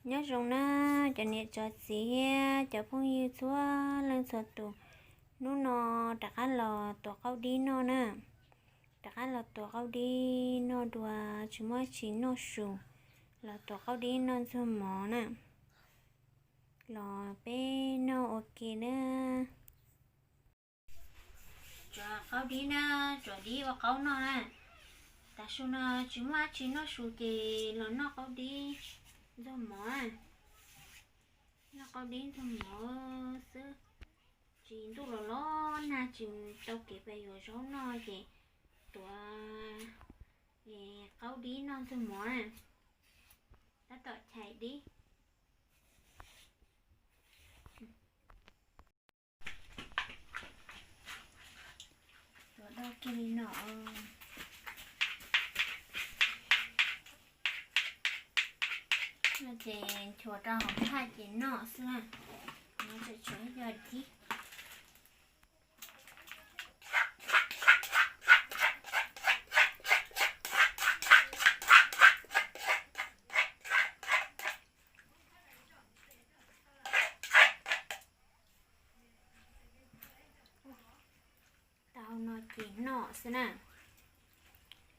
Nyob zoo na, cov niam cov txiv thiab cov phooj ywg txhua leej txhua tus, hnub no rov qab los tuav qaub dib noj na. Rov qab los tuav qaub dib noj dua, tsis muaj dab tsi noj su, los tuav qaub dib noj ntxuag mov na. Los peb noj ua ke na. Tsuav qaub dib na, tsuav dib ua qaub noj na. Tav su no tsis muaj dab tsi noj su ces los noj qaub dib ntxuag mov na. Noj qaub dib ntxuag mov xwb. Tsis ntuj los los nag tsis tau kev pes yuav zaub noj ces tuav qaub dib noj ntxuag mov na. Tab tom chais dib. Tuav do kiag li no. Ces nchuav rau hauv thaj ces noj xwb na. Nov tseem tshuav ib co dib. Tau no ces noj xwb na.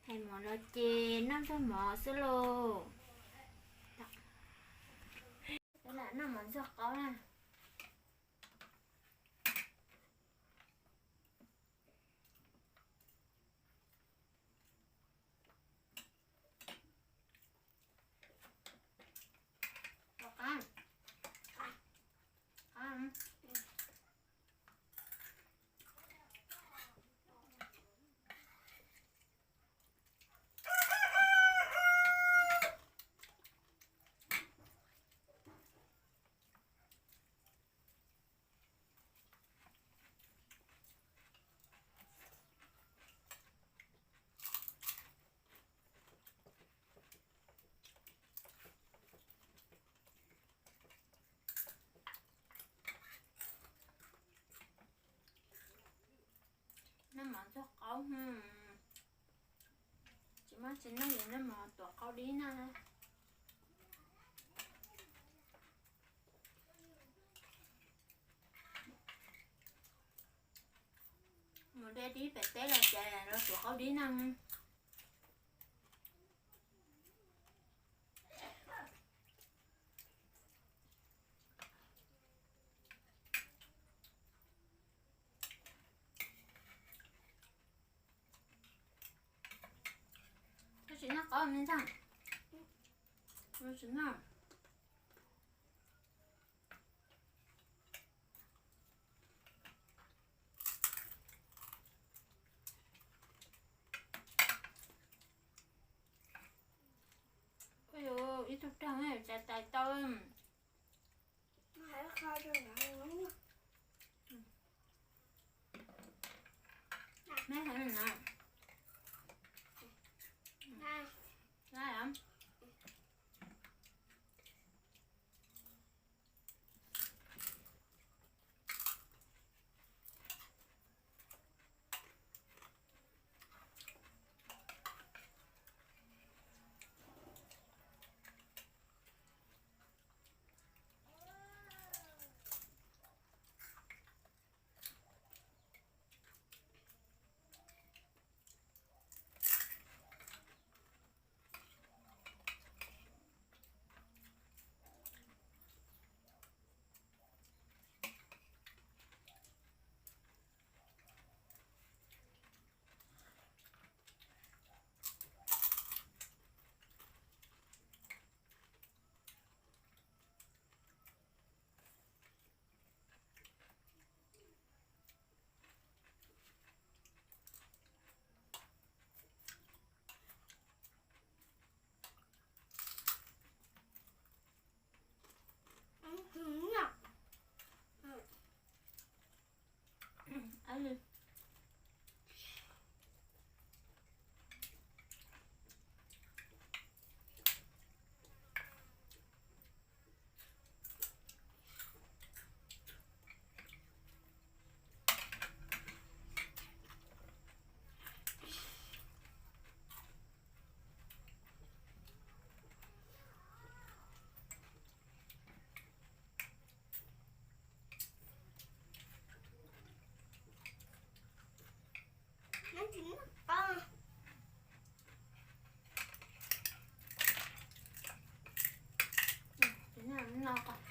Hais mov los ces noj ntxuag mov xwb lauj. Lam noj mov ntxuag qaub na. Noj mov ntxuag qaub, tsis muaj tsis noj yuav noj mov tuav qaub dib noj. Mus de dib pem teb los ces los tuav qaub dib noj. Koj tsis noj qaub me ntxhais? Tsis noj. Ib tug rog tsa tais tau. Meb hais no. No kom